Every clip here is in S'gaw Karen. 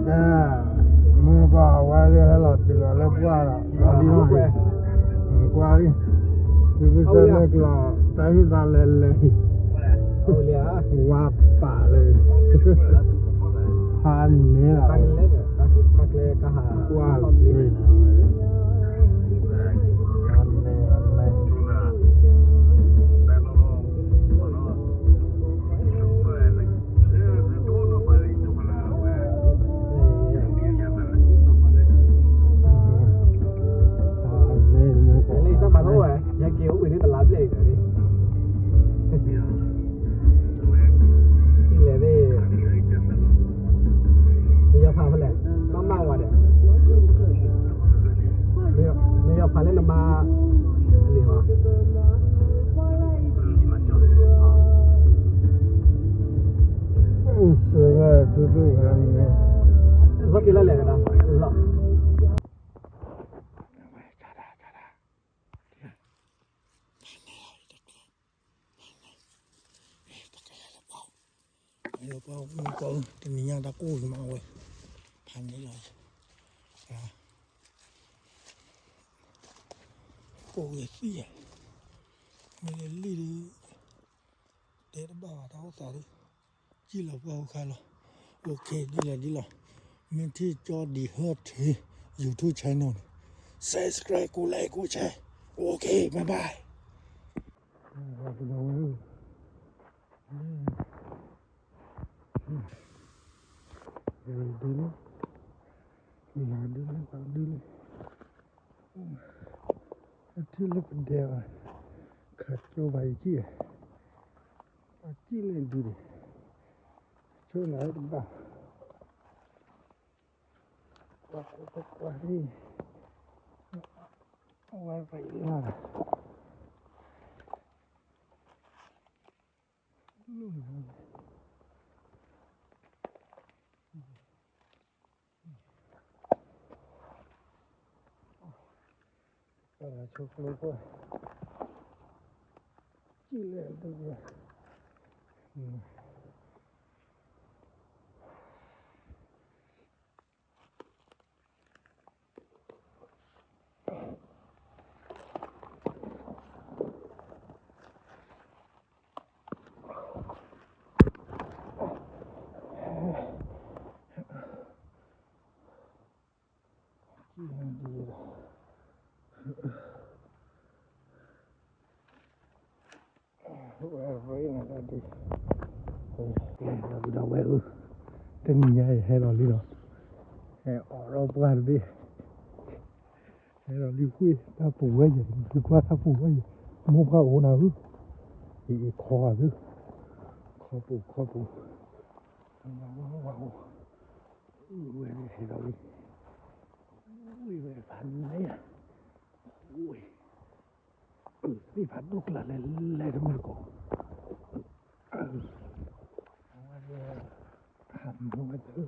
မုၢ်ကီၢ်အဝဲလၢဟဲလီၤတုၤလီၤလၢပှၢ်ဒီး လီၤလံလီၤ, ကွၢ်လံ, သုကစၢၢ်လၢကျီၤ တၢ်ဟ့ၣ်သးလဲၤလဲၤ, ဝါပာ်လၢ ဖးန့ၢ်လီၤ, ကွၢ်လံ, ဖးန့ၢ်လီၤ, မ့ၢ်ယီၤဖးလၢနမါ, လီၤက့ၤလီၤလဲၣ်ကဒီး, လီၤ ပှၤမုၢ်ကီၢ် တနံၤညါတၢ်ကိၢ်ဂ့ၤမးဝဲ, ဖးန့ၢ်လီၤ, ကိၢ်ဂ့ၤသံ, မ့ၢ်လံဒုး, တဲတဘၣ်ဘၣ်တၢ်အိၣ်သးဒုး, ကံၣ်လီၤပှၢ်အိၣ်ခါလီၤ, အိၣ်ခ့ ဒ်လဲၣ်ဒ်လီၤ, မ့ၢ်ထံၣ်ကၠီဒံးဟၢထံ YouTube channel န့ၣ် subscribe ကိး like ကိး share, OK bye bye. ဒ်လံ, လၢဒ်လံ, လၢဒ်လံ, အထံၣ်လၢပဒဲဘၣ်, ခးကၠိဘၣ်ယကံၣ်, အကံၣ်လၢဒ်န့ၣ်, ဆိလၢတဘၣ်, ကွၢ်ကွၢ်ကွၢ်, အဝဲပှၤအံၤလီၤ. ဆိကျိကွၢ်, ကံၣ်လဲၣ်ဒ်, ဝဲဒၣ်ဝဲအၢ, တနံၤညါအံၤ ဟဲလီၤလံဒီး, ဟဲအိးထီၣ်ပှၢ်တဘ့ၣ်, ဟဲလီၤလံဃ့ၢ်တၢ်ပူၤဝဲယဲၢ်, သုကွၢ်တၢ်ပူၤဝဲယဲၢ်, မိၢ်ပှၢ်အိၣ်နၤဧၢ, အံၤအံၤခီဂာ်သု, ခီပူၤခီပူၤ, ဝဲဝဲဟဲလီၤလံ, ဝဲဖးန့ၢ်ယၤ, ဝဲ သ့ၣ်ဖးဒိၣ်ကျါလဲၣ်လဲၣ်တမုၢ်တကိး, အဝဲဒၣ် ဟးမုၢ်ဝဲတၢ်,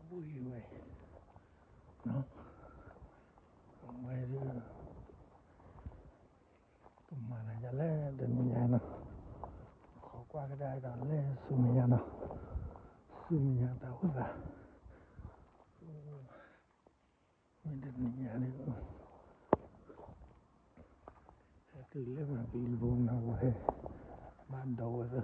ဘှံးဝဲ, အဝဲဒၣ် ကမၤနၤယၤလဲၣ်တနံၤညါနီၤ, ခိးကွၢ်ကဒါဒီးလဲၤဆူမဲာ်ညါနီၤ, ဆူမဲာ်ညါတၢ်အိၣ်သး မ့ၢ်တနံၤညါန့ၣ် ဟဲတုၤလၢပှၤပလံၤဖိနီၤ ဟဲဘၣ်ဒီးဝဲသၢ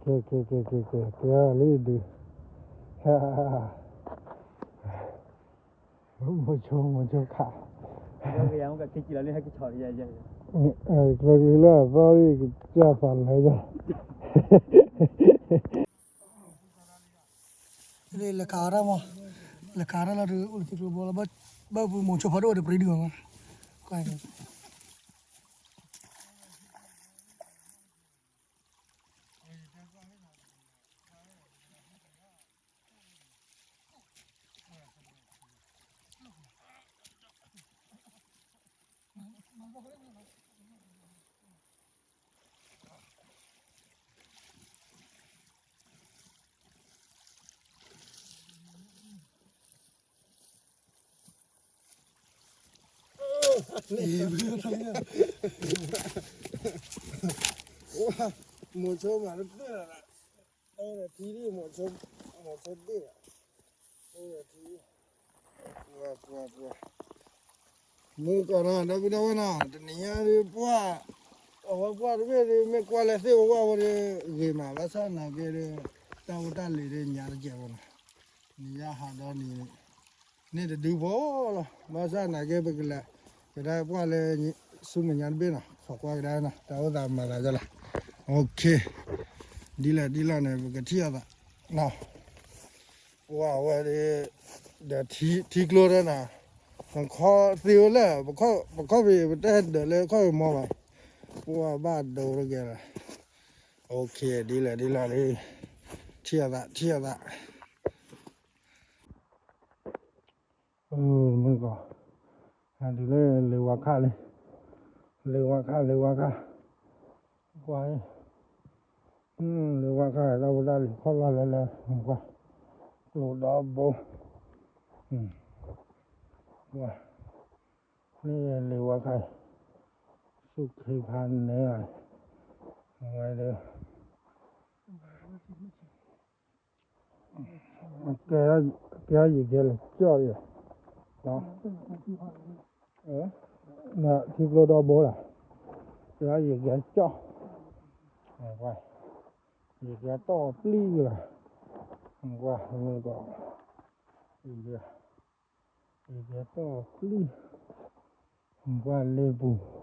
ကဲ ကဲ ကဲ ကဲ ကဲ ကဲ လံဒုး မိၤဆိ မိၤဆိခး ကျဲကလံၤလၢအသီအံၤ ကစၢ်သးလဲၤဒၣ် လဲၤခးအီၤတၢ်မး လဲၤခးတၢ်လီၤဒုး အိၣ်လၢထံကျိဘိလီၤ ဘၣ်ပူၤမိၤဆိဖးဒိၣ်ဒီးပြံဒုးမး ကွၢ် လၢ မိၤဆိမၤတဘ့ၣ်လီၤ, အဝဲဒီးထံဒ်မိၤဆိ, မိၤဆိဒ့ၣ်လီၤ, အဝဲဒီးထံ, ပှၤပှၤပှၤ, မုၢ်ကီးနီၤ ဒီပုၢ်ဒီဝဲၢ်နီၤ တနံၤညါဒုးပှၢ်, အဝဲပှၢ်တဘ့ၣ်ဒုး မ့ၢ်ကွၢ်လၢသ့ၣ်ဝဲဝဲဒုး ဂ့ၤမး ဘၣ်ဆၣ်နာ်က့ဒုး, တၢ်ဖိတၢ်လံၤဒုးညါတကဲးဘၣ်နီၤ, နံၤညါဟးဒီးနံၤ န့ၣ်တဒုဘိလီၤ, ဘၣ်ဆၣ်နာ်က့ပကလဲၤ, ကဒါပှၢ်လၢ, ဆူမဲာ်ညါတဘ့ၣ်နီၤ ခိးကွၢ်ကဒါနီၤ တၢ်အိၣ်သးမၤသးဒ်လဲၣ်, ဒ်လဲၣ်ဒ်လဲၣ်န့ၣ် ပကထံၣ်အသးနီၤ, ပှၢ်ဝဲဒၣ်, ဒီးထံကျိဒီးနီၤ, ပခီၣ်သ့ဝဲလဲၣ်, ပခီၣ်ဖံး ပတဟဲဒၢးလၢခီၣ်ဖံးမီၤဘၣ်, ပှၢ်ဘၣ်ဒိတကဲလီၤ, ဒ်လဲၣ်ဒ်လဲၣ်လံ, ထံၣ်အသးထံၣ်အသး မုၢ်ကီး, ဒ်လဲၣ်လၢဝါခါလံ, လၢဝါခါလၢဝါခါ, ကွၢ်, လၢဝါခါတၢ်ဖိတၢ်လံၤခီၣ်လီၢ်လဲၤလဲၤ, ကွၢ်, ကျိဒီဘိ, ကွၢ်, န့ၣ်လၢဝါခါ, ဆူၣ်ခ့ဖးန့ၣ်, အဝဲဒၣ် ကဲ, ကဲယံာ်ကဲလၢကၠီၣ်ယဲ, ထံကျိဒီဘိလီၤ, ကဲယံာ်ကဲကၠီၣ်, ယံာ်ကဲတီၢ်ပျံၢ်လီၤ, ကွၢ်မုၢ်ကီး, ယံာ်ကဲတီၢ်ပျံၢ်, ကွၢ်လ့ပူၤ,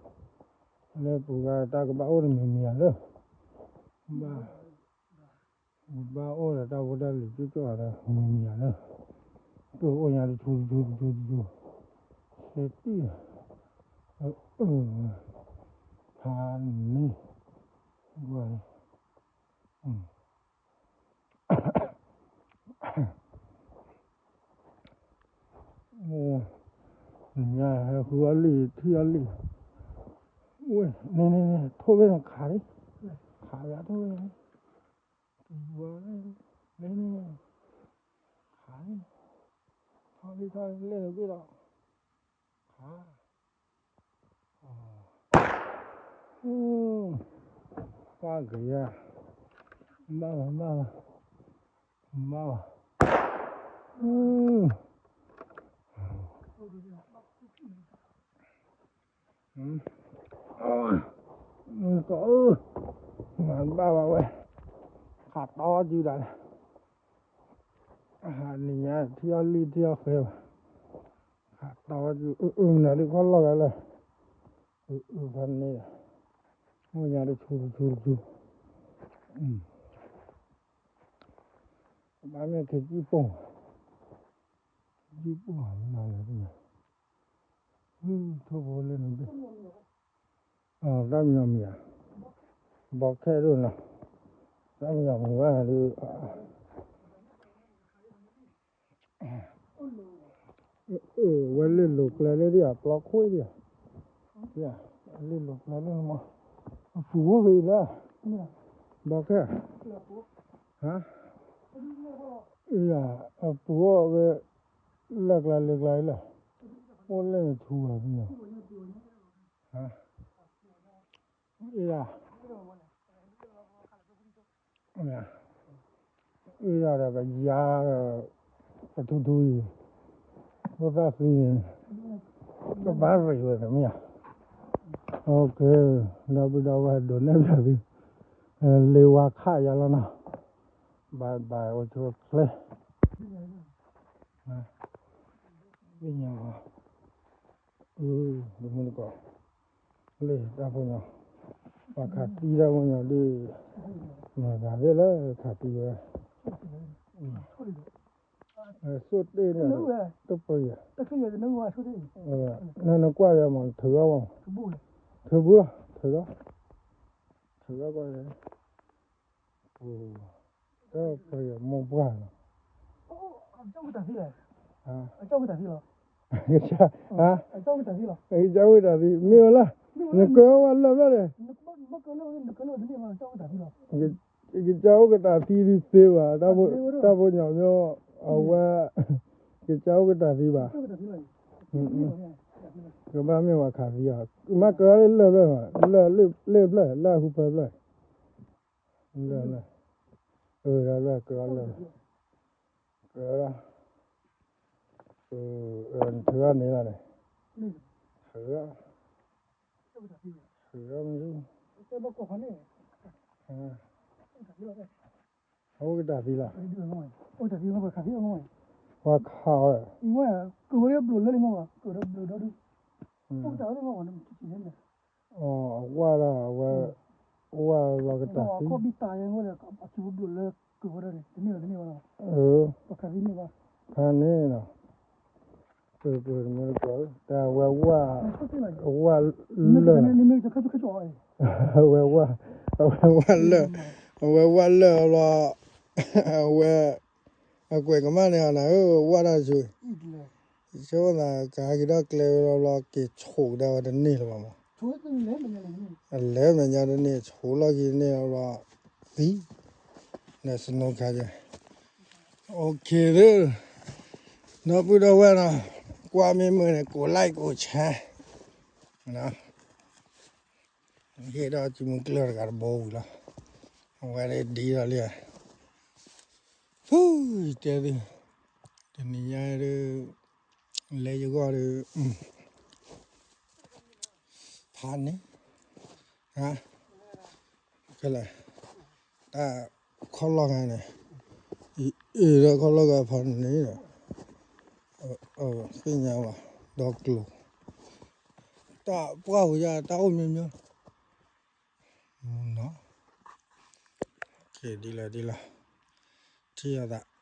လ့ပူၤဂၤတၢ်ကဘၣ်အိၣ်တမံၤမံၤဧါလၢ ဘၣ်, ဘၣ်အိၣ်ဒီးတၢ်ဖိတၢ်လံၤကၠီကၠီဒီးမံၤမံၤဧါလၢ, ပအိၣ်ညါတဆူတဆူတဆူတဆူ, ဆ့တံၢ်, ဖးန့ၣ်, ညါဟဲဃုအီၣ်လံာ်ထံၣ်အီၣ်လံာ်, ဝဲ, န့ၣ်န့ၣ်န့ၣ် ထိၣ်ဖဲန့ၣ်ခးလံ, ခးလံထိၣ်ဖဲန့ၣ်, တယွၤ, န့ၣ်န့ၣ်, ခးလံ, ထီၣ်လံထီၣ်လံလဲၣ်တဘ့ၣ်ဒီး, ခး ပှၢ်ကယၤ, ဘၣ်ဘၣ်ဘၣ်ဘၣ်, ဘၣ်ဘၣ်, ကီးဧၢ, မၤဘၣ်ဘၣ်ဝဲ, ခးတီကံဒၣ်လဲၣ်, နံၤညါထံၣ်အီၣ်လံာ်ထံၣ်အီၣ်ဃဲဘၣ်, ခးတီကံ, အၢအၢမနုၤဒ်ခီၣ်လီၢ်ဂၤလဲၣ်, အၢအၢဖဲန့ၣ်, အိၣ်ညါတဆူတဆူတဆူ, ဘၣ်မ့ၢ်ခဲကံၣ်ပိၢ်, ကံၣ်ပိၢ်မနုၤလဲၣ်, ထိၣ်ဖိလၢနဘ့ၣ်, တၢ်မညီမံၤဧါ, ဘီခဲဒိၣ်နီၤ, တၢ်မညီမံၤဘၣ်ဒုး ဝဲလ့ၣ်လိၤကျဲလၢဒ်အပျီခိၣ်ဒံး, လ့ၣ်လိၤကျဲလၢနမီၤ, အပူၤအိၣ်ဖဲအံၤလၢ, ဘီခဲ, ဟါ, အပူၤအိၣ်ဝဲ, လၢကျါလၢကျါအံၤလၢ, အိၣ်လၢနထူဘၣ်, အံၤ, အံၤဒီးကယၤဒီး ပထူထူအံၤ, ဖိသၣ်ဃံန့ၣ်, ကဘၣ်ရံးဝဲတမ့ၢ်ဧါ, ဒီပုၢ်ဒီဝဲၢ်ဒိးနဲၣ်ဖျါသု, လ့ဝါခးယါလီၤနီၤ, ဘၣ်ဘၣ်အိၣ်ဆိၣ်ချ့, ပညိၣ်, ပမုၢ်တကိး, လၢတၢ်ဖိညီ, ပှၤခးသံတၢ်ဖိညီဒ်, မၤသးသ့လၢခးသံဝဲ, ဆိၣ်တ့ၢ်န့ၣ်, တပၢၢ်ယၤ, နကွၢ်ယၤမး ထုးအီၣ်မး, ထုးဘူးလီၤ, ထုးဒီး, ထုးအီၣ်ကွၢ်, တပၢၢ်ယၤမိၢ်ပှၢ်လီၤ, ကစၢ်, ကစၢ်ဝံတၢ်သံ, မ့ၢ်ဝဲလၢ, နကၢဝဲတၢ်သံ, ကစၢ်အိၣ်ကတၢ်သံသ့ဘၣ်, တၢ်ဖိညီမ့ၢ်, အဝဲ, ကစၢ်အိၣ်ကတၢ်သံဘၣ်, ကဘၣ်မ့ၢ်ဝဲခးသံအီၤ, မ့ၢ်ကလၢၢ်ဖျၢၣ်, လၢၢ်ဖျၢၣ်, လၢၢ်ဟူဖၢဖျၢၣ်, လၢၢ်, လၢၢ်, အၢ လၢၢ်, ကလၢၢ်, ကလၢၢ်, နထုးအီၤန့ၣ်လီၤန့ၣ်, ထုး, ထုး, အအိၣ်ကတၢ်သံလီၤ, ပှၤခးအီၤ, အဝဲဒၣ်အဝဲ, ဝၣ်လီၤကတၢ်သံ, ခါန့ၣ်လီၤ, တၢ်ဝဲဝၣ်, ဝၣ်လၢၢ်, အဝဲ, အဝဲဝၣ်လၢၢ်, အဝဲဝၣ်လၢၢ်လီၤ, အဝဲ, အကွဲးကမၣ်န့ၣ်အီၤနၤဧၢ, ဝၣ်တၢ်ဆူ, ဆိကမိၣ်သးကဟဲက့ၤဒီးကျဲဝဲလီၤလီၤ က့ၤဆိးကဒါဝဲတန့ၢ်လၢၤဘၣ်မး, အလဲၤမဲာ်ညါတန့ၢ် ဆိးလီၢ်ခံတန့ၢ်လီၤ, သံ, ဒီးစနိခါကဲ, OK လၢ, ဒီပုၢ်ဒီဝဲၢ်နီၤ, ကွၢ်မ့ၢ်မုာ်န့ၣ် ကိး like ကိး share ဟ့ၣ်ဒီးကမူကျၢၢ်တဂၤတဘိဝံၤလီၤ, အဝဲဒၣ်ဒ်လီၤလံ, ဖုတဲသု, တနံၤညါဒုး, လဲၤယဂီၢ်ဒုး, ဖးန့ၣ်, ဟါ, ခဲလၢာ်, တၢ်ခီၣ်လီၢ်ဂၤန့ၣ်, အ့ၣ်ဒီးခီၣ်လီၢ်ဂၤဖးန့ၣ်, သ့ၣ်ညါဘၣ်, ဒီကျိၤ, တၢ်ပှၢ်ဝဲယၤ တၢ်အိၣ်မံမံ, မုၢ်နီၤ, ကဲဒ်လီၤဒ်လီၤ, ထံၣ်အသး